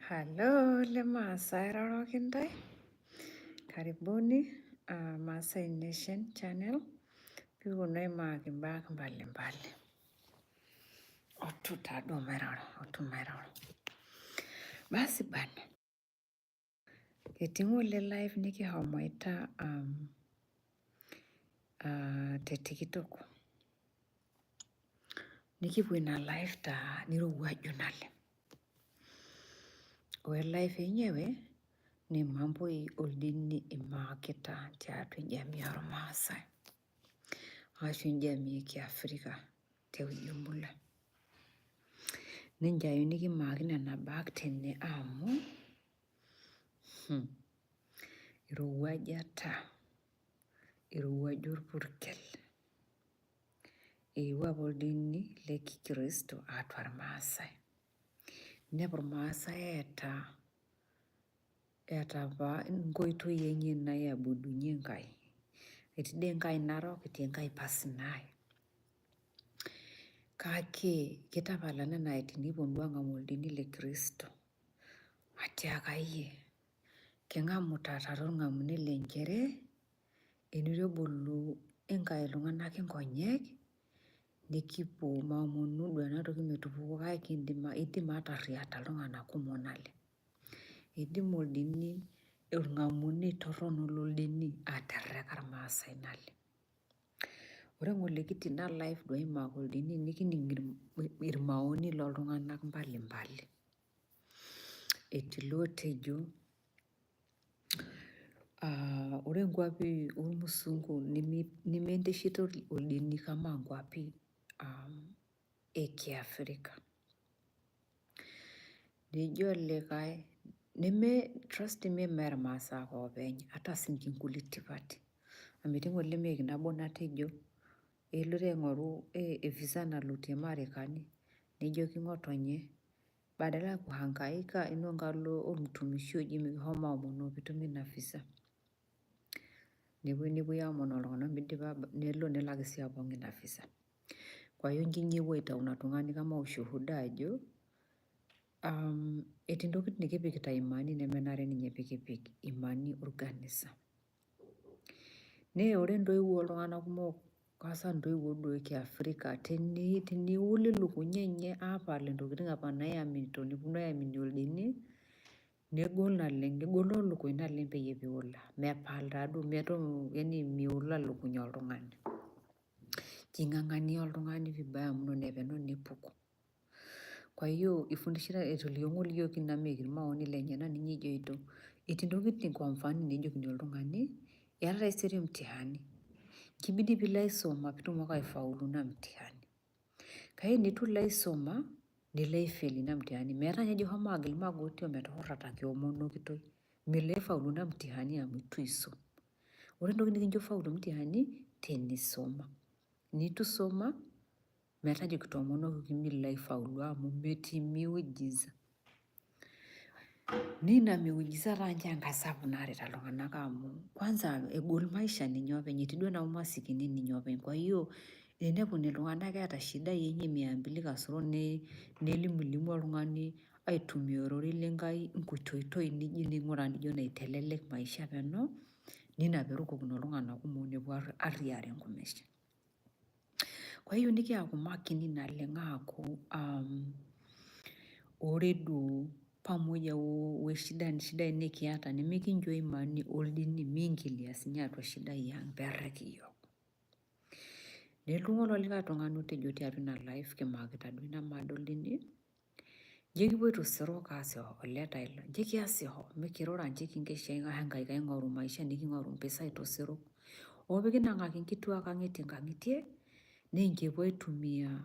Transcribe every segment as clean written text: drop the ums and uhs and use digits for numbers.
Hallo le Maasai airoroki intae, karibuni Maasai Nation channel pikiponu aimaki imbaa mbalimbali. Otu taaduo mairoro, otu mairoro. Basi bana, etii ng'ole live nikihomoita te TikTok. Nikipuo ina live taa nirowuaju naleng. Ore live enyewe ni mambo oldini imaakita tiatua jamii ormaasai ashu jamii e kiafrika te ujumla. Ninche ayieu nikimaaki nena baa tene amu irowuajata, irowuaja orpurkel. Eewuo apa oldini le kikristo atua irmaasai. Inepu irmaasai eeta eeta apa inkoitoi enye naiabudunye Enkai. Etii dii Enkai Narok, etii Enkai Pasinai. Kake kitapala nena atitin nikiponu duo ang'amu oldini le Kristo. Atiaka iyie, king'amu taata torng'amune le nchere eneitu ebolu Enkai iltung'anak inkonyek nikipuo maomonu duo ena toki metupuku kake kindim idim atarriata iltung'anak kumok naleng. Eidim oldini orng'amune torrono loldini aterreka irmaasai naleng. Ore ng'ole kitii ina live duo aimaki oldini nikining irmaoni loltung'anak mbalimbali. Etii lootejo ore nkuapi ormusungu nemiendeshita oldini kama nkuapi e kiafrika. Nejo olikae neme trust me mee irmaasai ake oopeny ata sininche nkulie tipati. Amu etii ng'ole meek nabo natejo eloito aing'oru e visa nalotie Marekani nejoki ng'otonye badala ya kuhangaika ino nkalo ormtumishi oji mikishomo aomonoki pitum ina visa. Nepuoi aomonoo iltung'anak midipa nelo nelo ake sii apong ina visa. Kwa hiyo nji ninye epuo aitau ina tung'ani kama ushuhuda ajo etii ntokitin nikipikita imani nemenare ninye pikipik imani orkanisa. Nee ore intoiwuo oltung'anak kumok hasa intoiwuo duo e kiafrika teniul ilukuny enye aapal intokitin apa naiaminito neponu aiamini oldini negol naleng, negolo lukuny naleng peyie piula. Mepal taaduo meton yani miula lukuny oltung'ani. King'ang'ania oltung'ani vibaya mno nepeno nepuku. Kwa hiyo ifundishita etolikio ng'ole iyiook ina meek irmaoni lenyenak ninye ejoito etii ntokitin kwa mfano nejokini oltung'ani eeta taisere mtihani kibidi piilo aisoma pitumoki aifaulu ina mtihani. Kake enitu ilo aisoma nilo aifeli ina mtihani meeta ninye ejo shomo agil magoti ometukurrata kiomonokitoi milo aifaulu ina mtihani amu itu isum. Ore entoki nikincho faulu mtihani tenisoma. Nitu isoma metaa ajo kitoomonokoki milo aifaulu amu metii miujiza. Nina miujiza taa nche enkae sapuk naarita iltung'anak amu kwanza egol maisha ninye openy etii duo ena umasikini ninye openy. Kwa hiyo teneponu iltung'anak eeta shidai enye mia mbili kasoro nelimulimu oltung'ani aitumia ororei le Nkai nkoitoitoi nijo ning'uraa nijo naitelelek maisha peno nina perukokino iltung'anak kumok nepuo arriare nkumeshin. Kwa hiyo nikiaku makini naleng aaku ore duo pamoja wo shida shidai nikiata nimikincho imani oldini miingilia sinye atua shidai ang perrek iyiook. Nelotu ng'ole olikae tung'ani otejo tiatua ina live kimaakita duo ina mada oldini njo kipuoito sero kaas oleta ilo njo kias hoo mikirura njo kinkesha aihangaika aing'oru maisha niking'oru mpisai tosero opikinang'aki nkituak ang etii nkang'itie ninche epuo aitumia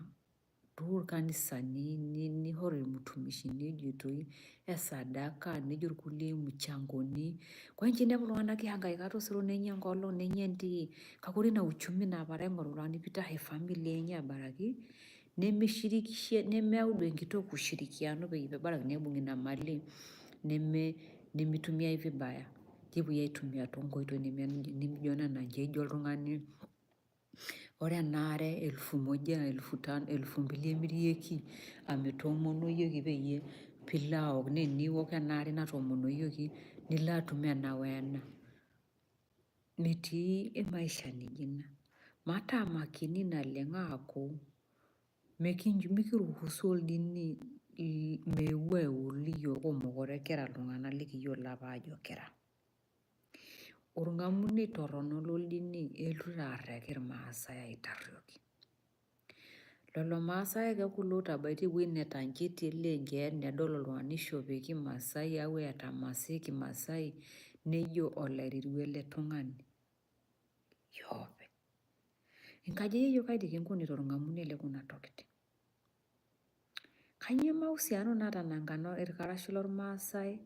toorkanisani nihore irmutumishini ejoitoi esadaka nejo irkulie mchangoni. Kwa hiyo inepu iltung'anak ihangaika tosero nenya enkolong nenya entii kake ore ina uchumi naapara aing'oru iltung'anak pitahe familia enye abaraki nemishirikishe nemeyau duo enkitok ushirikiano peyie pebarakini aibung ina mali neme nimitumiai vibaya kepuoi aitumia toonkoitoi nemijo nena nche ejo oltung'ani ore ena are elfu moja elfu tano elfu mbili emirieki amu etoomono iyioki peyie piilo aok naa eniok ena are natoomonoyioki nilo atum ena we ena. Metii emaisha nijo ina. Mataa makini naleng' aaku mikiruhusu oldini meeu aiwul iyiook mekure kira iltung'anak likiyiolo apa aajo kira. Orng'amunei torrono loldini elotu arreki irmaasai aitarruoki. Lelo maasai ake kulo ootabaitie ewuei netanchetie lenche nedol oltung'ani ishope kimaasai au eeta imasaa e kimaasai nejo olairerua ele tung'ani. Yoope. Enkaji e yieyio kaji kinkunita orng'amunei le kuna tokiting? Kainyoo mahusiano naata nankana irkarash lormaasai,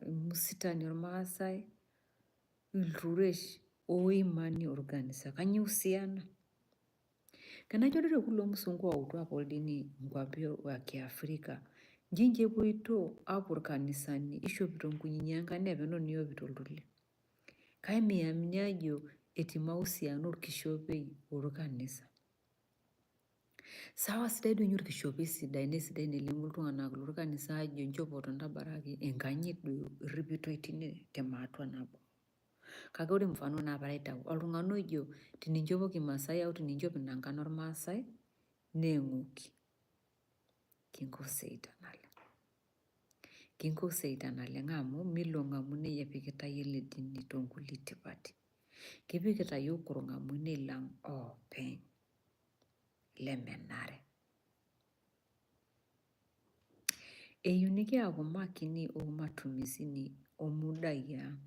musitani ormaasai, ilturesh o imani orkanisa? Kainyoo uhusiano? Tenajo doi kulo musungu ooutua apa oldini nkuapi e kiafrika, nji incho epoito aapuo irkanisani ishopito nkunyinyi enkano epeno nishopito iltulen. Kake miamini ajo etii mahusiano orkishopei orkanisa. Sawa sidai doi ninye orkishopei sidai naa sidai tenelimu iltung'anak lorkanisa aajo inchopote ntabaraki enkanyit duo irripitoi tine te matua nabo. Kake ore mfano naapara aitau oltung'ani ojo tininchopo kimaasai au tininchop inankan ormaasai naa eng'oki. Kinkoseita naleng. Kinkoseita naleng amu milo ng'amunei epikitai ele dini toonkulie tipati. Kipikita iyiook orng'amunei lang oopeny lemenare. Eyieu nikiaku makini oo matumisini o mudai ang.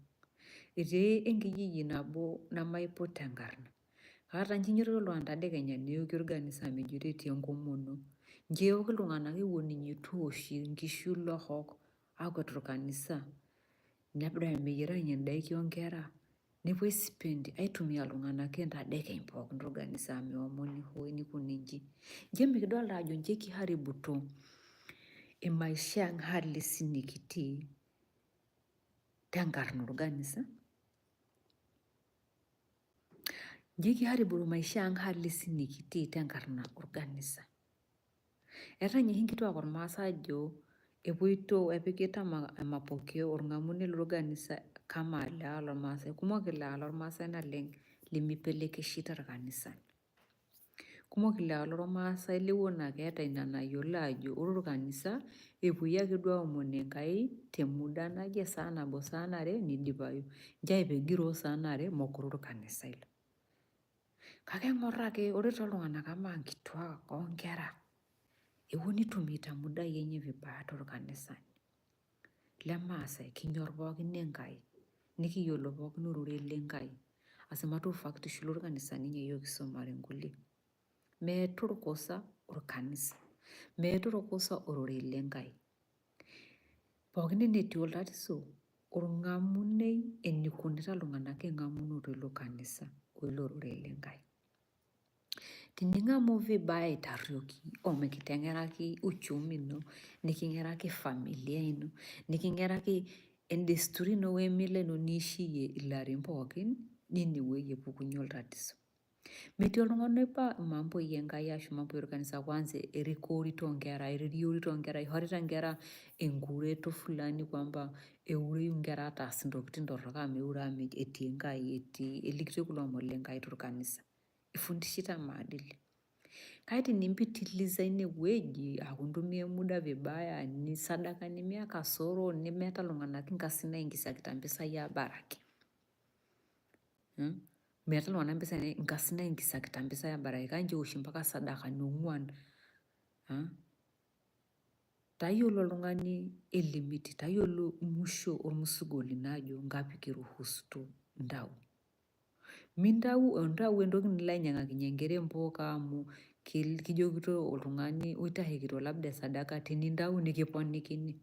Etii enkijiji nabo nemaiput enkarna. Kaata nji inyototo oltung'ani tadekenya neoki orkanisa amu ejito etii enkomono. Nji eoki iltung'anak ewuon ninye itu eoshi nkishu lohok aakwet orkanisa labda meyiara ninye indaiki oonkera nepuo ai spend aitumia iltung'anak entadekeny pookin torkanisa amu meomoni hoo nikuni inji. Nji emikidolta aajo nji kihaributo emaisha ang halisi nikitii tenkarna orkanisa. Nji kihaributo maisha ang halisi nikitii tenkarna orkanisa. Eetae ninye oshi nkituak ormaasai ajo epoito epikita mapokeo orng'amunei lorkanisa kama ilewa lormaasai. Kumok ilewa lormaasai naleng lemipelekeshita irkanisani. Kumok ilewa lormaasai lewuon aa keeta ina nayiolo ajo ore orkanisa epuoi ake duo aomon Enkai te muda naje esaa nabo saan are nidipayu. Nchoo epegiroo saan are mekure orkanisa ilo. Kake eng'orr ake ore tooltung'anak amaa nkituak onkera ewuon nitumiita mudai enye vibaya torkanisani. Lemaasai kinyorr pookin Enkai nikiyiolo pookin ororei le Nkai. As a matter of fact shilo irkanisani inye iyiok kisumare nkulie. Meeta orkosa orkanisa, meeta orkosa ororei le Nkai. Pookin enetii oltatiso orng'amunei enikunita iltung'anak eng'amunoto ilo kanisa o ilo rorei le Nkai. Tining'amu vibaya aitarruoki omikiteng'eraki uchumi ino, niking'eraki familia ino, niking'eraki endesturi ino we mila ino niishiyie ilarin pookin, ninewueji epukunye oltatiso. Metii oltung'ani oiba mamboi e Nkai ashu mamboi orkanisa kwanza erikorito nkera, ereriorito nkera, ishorita nkera enkureto fulani kwamba eureyu nkera ataas intokitin torrok amu eure amu etii Enkai etii elikitoi kulo omon le Nkai torkanisa. Ifundishita maadili. Kake tinimpitiliza inewueji aaku intumia muda vibaya nisadaka nimiya kasoro nemeeta iltung'anak inkasin naingisakita mpisai abaraki. Meeta iltung'anak mpisai inkasin naingisakita mpisai abaraki kake nchoo mpaka sadakani ong'uan. Tayiolo oltung'ani elimit, tayiolo musho ormusugo lino ajo ngapi kiruhusuto ntau. Mintau ontau entoki nilo ainyang'akinye nkera empuka amu kijokito oltung'ani oitashekito labda sadaka tinintau nikiponikini.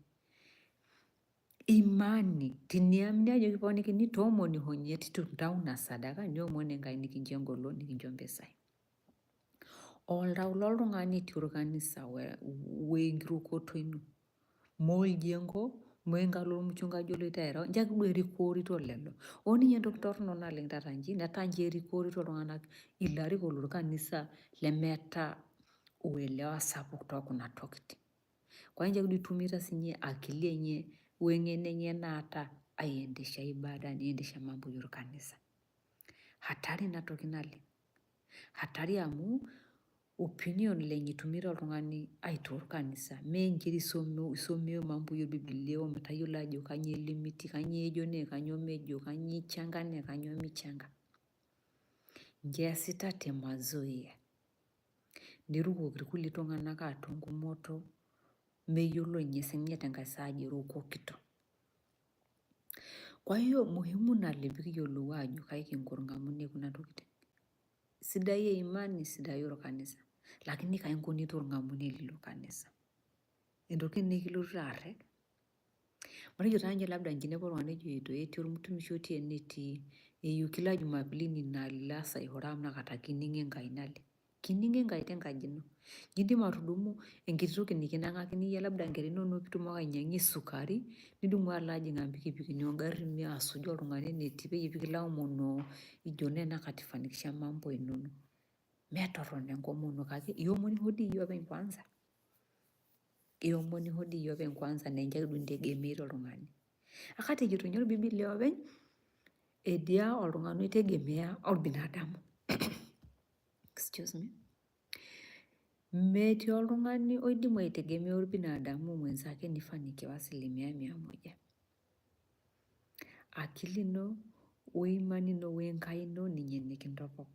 Imani, tiniamini ajo kiponikini toomoniho ninye tintau ina sadaka niomon Enkai nikincho engolon nikincho mpisai. Oltau loltung'ani etii orkanisa we nkirukoto ino. Moo oljengo, moo enkalo ormuchungaji oloito aireu, ncho ake duo erikorito lelo. Oo ninye entoki torrono naleng taata nji, netaa nji erikorito iltung'anak ilarikok lorkanisa lemeeta uelewa sapuk tookuna tokitin. Kwa hiyo nje itumita sinye akili enye weng'eno enye naata aiendesha ibada niendesha mambo yorkanisa. Hatari ina toki naleng. Hatari amu opinion lenye itumita oltung'ani aitoo orkanisa mee nchere isomeo mambo ya bibilia ometayiolo ajo kanyoo elimiti, kanyoo ejo naa kanyoo mejo, kanyoo ichanga naa kanyoo michanga. Njo eesita te mazoea. Nerukoki irkulie tung'anak atua engumoto meyiolo ninye sininye tenkae saa ajo erukokito. Kwa hiyo muhimu naleng pikiyiolou ajo kai kinko irng'amune kuna tokitin. Sidai imani, sidai orkanisa, lakini kai inkunita orng'amune lilo kanisa. Entoki nikilotu arrek. Matejo taa ninye labda nji inepu oltung'ani ejoito etii ormutumishi otii enetii eyieu kila jumapili nina lilasa ihora amu nakata kining'o Enkai naleng. Kining'o Enkai tenkaji ino. Indim atudumu enkiti toki nikinang'akini iyie labda nkera inonok pitumoki ainyang'ie sukari, nidumu alo ajing'aa mpikipikini ongarrin asuj oltung'ani enetii peyie piikilo aomonoo ijo naa enakata ifanikisha mambo inono. Metorrono enkomono kake iomonisho dii iyie openy kwanza. Iomonisho dii iyie openy kwanza naa enche ake duo integemeita oltung'ani. Akati ejito ninye orbibilia openy edia oltung'ani oitegemea olbinadamu. Excuse me. Metii oltung'ani oidimu aitegemea olbinadamu mwenzake nifanikiwa asilimia mia moja. Akili ino o imani ino we Enkai ino ninye nikintopok.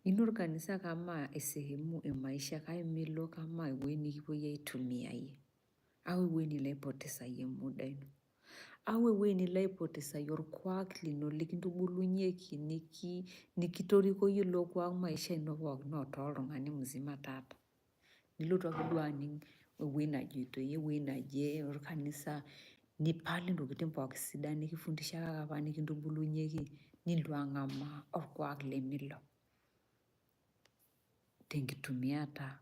Ilo orkanisa kama esehemu e maisha kake milo kama ewueji nikipuoi aitumia iyie au ewueji nilo aipotesayie muda ino au ewueji nilo aipotesayie orkuak lino likintubulunyieki nikitoriko iyie ilo kuak maisha ino pookin otaa oltung'ani mzima taata. Nilotu ake duo aning ewueji najoitoi ewueji naje orkanisa nipal intokitin pookin sidan nikifundishakaki apa nikintubulunyieki nilotu ang'amaa orkuak lemilo tenkitumiata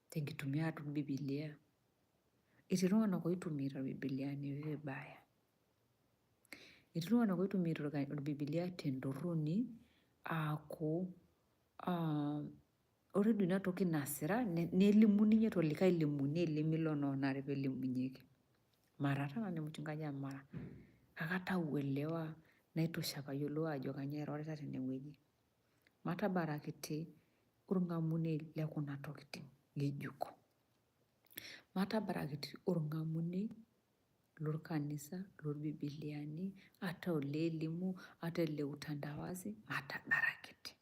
tenkitumiata orbibilia. Etii iltung'anak oitumiita irbibiliani vibaya. Etii iltung'anak oitumiita orbibilia tentorroni aaku ore duo ina toki nasira nelimu ninye tolikae limuni lemilo naa onare pelimunyieki. Mara taa nanu mchungaji amu mara kake ata uelewa naitosha payiolou ajo kanyoo airorita tenewueji. Matabarakiti orng'amunei le kuna tokitin ng'ejuko. Matabarakiti orng'amunei lorkanisa, lorbibiliani, ata ole elimu, ata ole utandawazi, matabarakiti.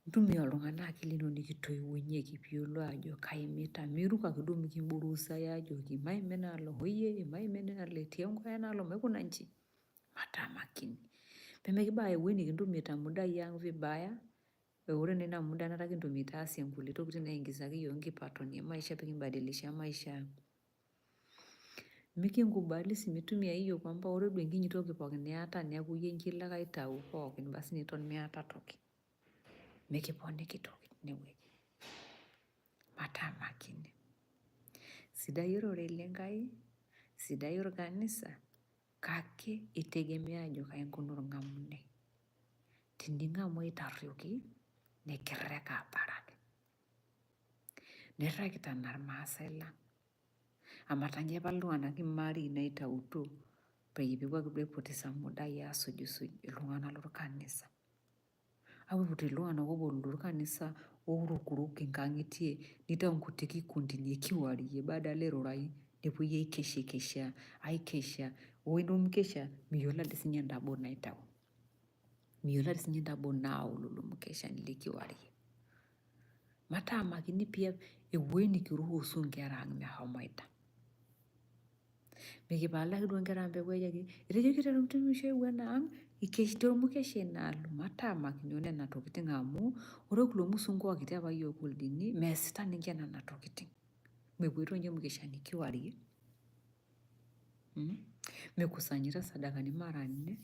Ntumia oltung'ani akili ino nikitoiwunyieki piiyiolou ajo kaimita. Miruk ake duo mikimburusai ajoki maima enaalo, hoiye maima enaalo, etii enkoye enaalo, maikuna inji. Mataa makini. Pemekibaya ewueji nikintumita mudai ang vibaya, ore naa ina muda enaata kintumita aasie nkulie tokitin naingizaki iyiook nkipatoni e maisha pikimbadilisha maisha ang. Mikinkubali sii mitumiai iyiook kwamba ore duo enkinyi toki pookin niata neeku iyie nche ilo ake aitau pookin basi niton miata toki. Mikiponiki toki tinewueji. Mataa makini. Sidai ororei le Nkai, sidai orkanisa, kake itegemea ajo kai inkuna orng'amunei. Tining'amu aitarruoki, nikirrek abaraki. Nirrekita naa irmaasai lang. Amu etaa ninye epal iltung'anak imarii naitautuo peyie pepuo ake duo aipotesa mudai aasujsuj iltung'anak lorkanisa. Apuo iltung'anak opuo lorkanisa orukuruk inkang'itie nitau nkuti kikundini kiwarie badala irurai nepuoi aikeshakesha aikesha ore ilo mkesha miyiolo ade sinye entabo naitau. Miyiolo ade sinye entabo naau lelo mkeshani le kiwarie. Mataa makini pia ewuei nikiruhusu nkera ang mehomoita. Mikipal ake duo nkera ang peepuo ajoki etejoki ormtumishi oewuo enaang ikesh tormukesha inaalo. Mataa makini onena tokitin amu ore kulo musungu okitii apa yiok oldini meesita ninche nena tokitin. Mepuoito ninche mkeshani kiwarie, Mekusanyita sadakani mara nne,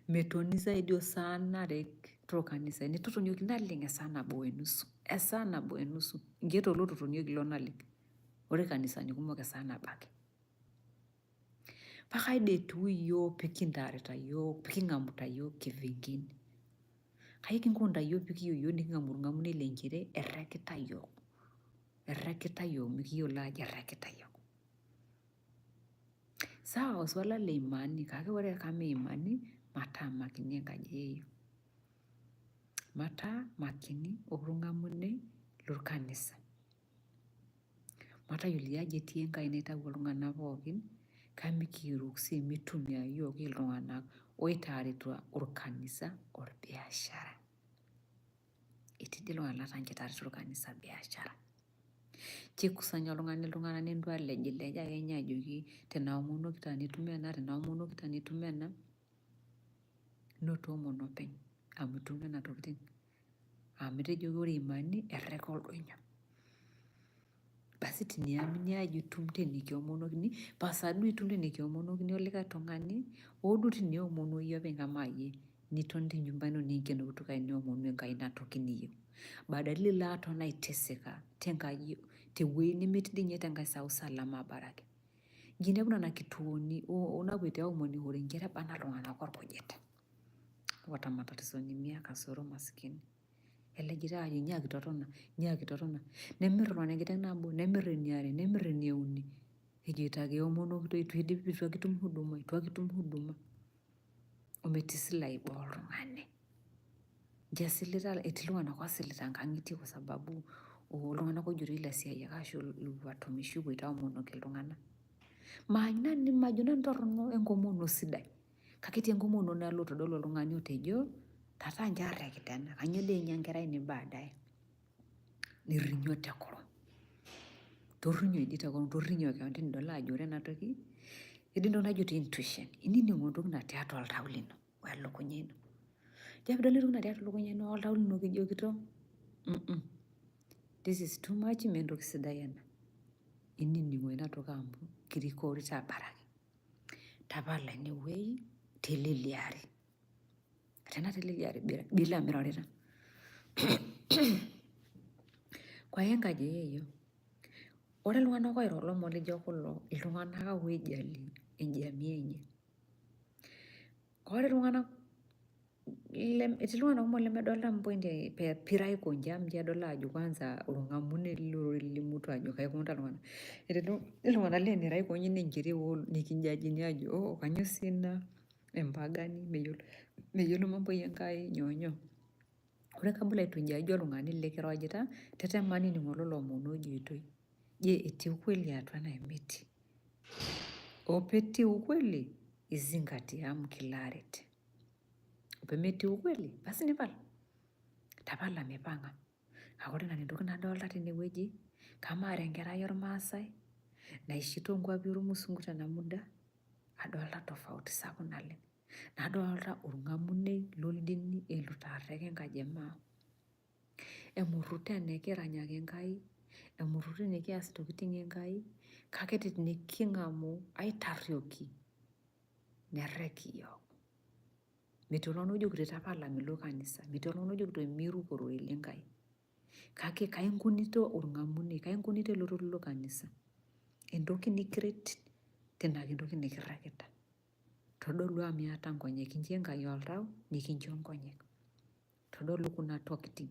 Metoni zaidi osaan are torkanisani totonieki naleng esaa nabo wenusu, esaa nabo wenusu inkeek tolo totonieki ilo naleng. Ore irkanisani kumok esaa nabo ake. Paa kaida etiu iyiok pikintaarita iyiok piking'amuta iyiok kivingine. Kai kinko ntae iyiok pee kiyieu iyiok niking'amu orng'amunei le nchere errekita iyiok, errekita iyiok mikiyiolo ajo errekita iyiok. Sawa swala le imani kake ore kama imani mataa makini enkaji e yieyio. Mataa makini orng'amunei lorkanisa. Matayiolo ajo etii Enkai naitawuo iltung'anak pookin kake mikiruk sii mitumia iyiook iltung'anak oitaaritua orkanisa orbiashara. Etii dii iltung'anak laa ninche itaaritua orkanisa biashara. Kikusanya oltung'ani iltung'anak nelotu alejilej akenye ajoki tenaomonokita nitum ena, tenaomonokita nitum ena, noto toomono openy amu itum nena tokitin amu itejo ore imani erreka oldonyo. Basi teniamini ajo itum tenikiomonokini, pasa duo itum tenikiomonokini olikae tung'ani hoo duo teniomonua iyie openy kamaa iyie niton te nyumba ino ninken kutuk niomonu Enkai ina toki niyieu. Badala nilo aton aiteseka tenkaji tewuei nemetii dii ninye tenkae saa usalama barake. Nji inepu nena kituoni naapoito aomonishore nchere ebana iltung'anak orkujita. Wata matatizoni mia kasoro masikini. Elejitae aajo nyaaki totona, nyaaki totona. Nemirr oltung'ani enkiteng' nabo, nemirr eniare, nemirr eneuni ejoito ake eomonokitoi eitu eidipi eitu ake itum huduma, eitu ake itum huduma. Ometisila aiboo oltung'ani. Ncho esilita etii iltung'anak oosilita inkang'itie kwa sababu oltung'anak oojito ilaisiayiak ashu watumishi oopoito aomonoki iltung'anak. Majo nanu torrono enkomono sidai kake etii enkomono nalo aitodol oltung'ani otejo tata nchoo arrekita ena kainyoo dii enya enkerai inyi baadaye. Nirrinyo te kurum, torrinyo dii te kurum, torrinyo keon tenidol ajo ore ena toki etii entoki najo intuition, inining'u entoki natii atua oltau lino o elukunya ino. Ijo ake piidol entoki natii atua elukunya ino oltau lino kijokito this is too much mee entoki sidai ena. Inining'u ina toki amu kirikorita abaraki. Tapala inewuei teleliari. Tena teleliari bila mirorita. Kwa hiyo enkaji e yieyio, ore iltung'anak oiro ilomon lijo kulo iltung'anak oijali enjamii enye. Ore iltung'anak etii iltung'anak kumok lemedolita mpointi pira aiko inji amu ninche edol aajo kwanza orng'amune lolimuto ajo kaikunita iltung'anak. Etii iltung'anak laa enira aiko inji naa enchere nikijajini aajo oo kanyoo sii ina empagani meyiolo mambo e Enkai nyoo nyoo. Ore kabla itu ijaji oltung'ani likironyita tetema nining'o lelo omon oojoitoi. Je, etii ukweli atua enaa metii? Oo petii ukweli izingatia amu kilo aret. Pemetii ukweli basi nipal. Tapala mipang'a. Kake ore nanu entoki nadolta tenewueji, kamaa ara enkerai ormaasai naishi toonkuapi ormusungu tena muda, adolta tofauti sapuk naleng. Nadolta orng'amunei loldini eloito arrek enkaji e maa. Emurruto enikiranyaki Enkai, emurruto enikias intokitin Enkai, kake teniking'amu aitarruoki nerrek iyiook. Metii oltung'ani ojokito tapala milo kanisa, metii oltung'ani ojokito miruko ororei le Nkai. Kake kai inkunita orng'amunei, kai inkunita elototo ilo kanisa? Entoki nikiret tenaa kentoki nikirrekita. Todolu amu iyata nkonyek, kinchoo Enkai oltau nikincho nkonyek. Todolu kuna tokitin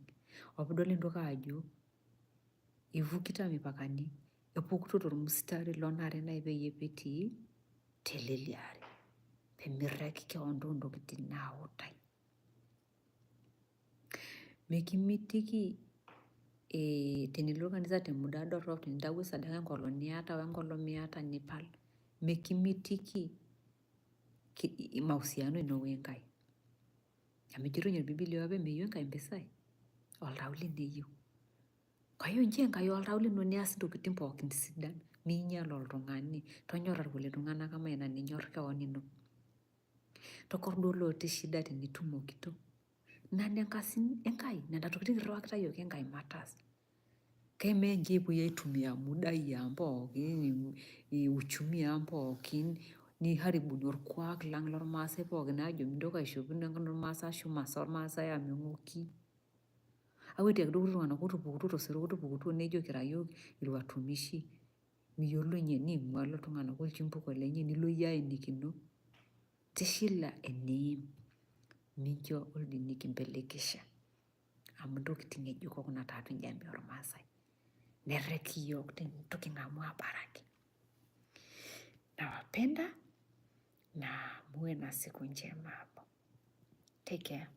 o piidol entoki ajo ivukita mipakani, epukuto tormustari lonare nai peyie pitii teleliari pemirrek keon toontokitin naautai. Mikimitiki tenilo kanisa te muda dorrop, tenintawuo sadaka enkolong niata wenkolong miata nipal, mikimitiki mahusiano ino we Nkai. Amu ejito ninye orbibilia openy meyieu Enkai mpisai, oltau lino eyieu. Kwa hiyo nchoo Enkai oltau lino nias intokitin pookin sidan, miinyal oltung'ani, tonyora irkulie tung'anak kama ina ninyor keon ino. Tokor duo lotii shida tenitumokito. Nena enkasin Enkai, nena tokitin irriwakita iyiook Enkai mataas. Kemaa enche epuoi aitumia mudai ang pookin, uchumi ang pookin, niharibuni orkuak lang lormaasai pookin aajo mintoki aishop nankan ormaasai ashu imasaa ormaasai amu ing'oki. Aapuo aitiaki duo iltung'anak ootupukutuo tosero otupukutuo nejo kira iyiook ilwatumishi. Miyiolo ninye eneing'ua ilo tung'ani olchimbuko lenye nilo iyie aenikino. Tishila eniim. Mincho oldini kimpelekesha amu ntokitin ng'ejuko kuna tiatua jamii ormaasai. Nerrek iyiook tentoki ng'amu abaraki. Nawapenda na muwe na siku njema hapo. Take care.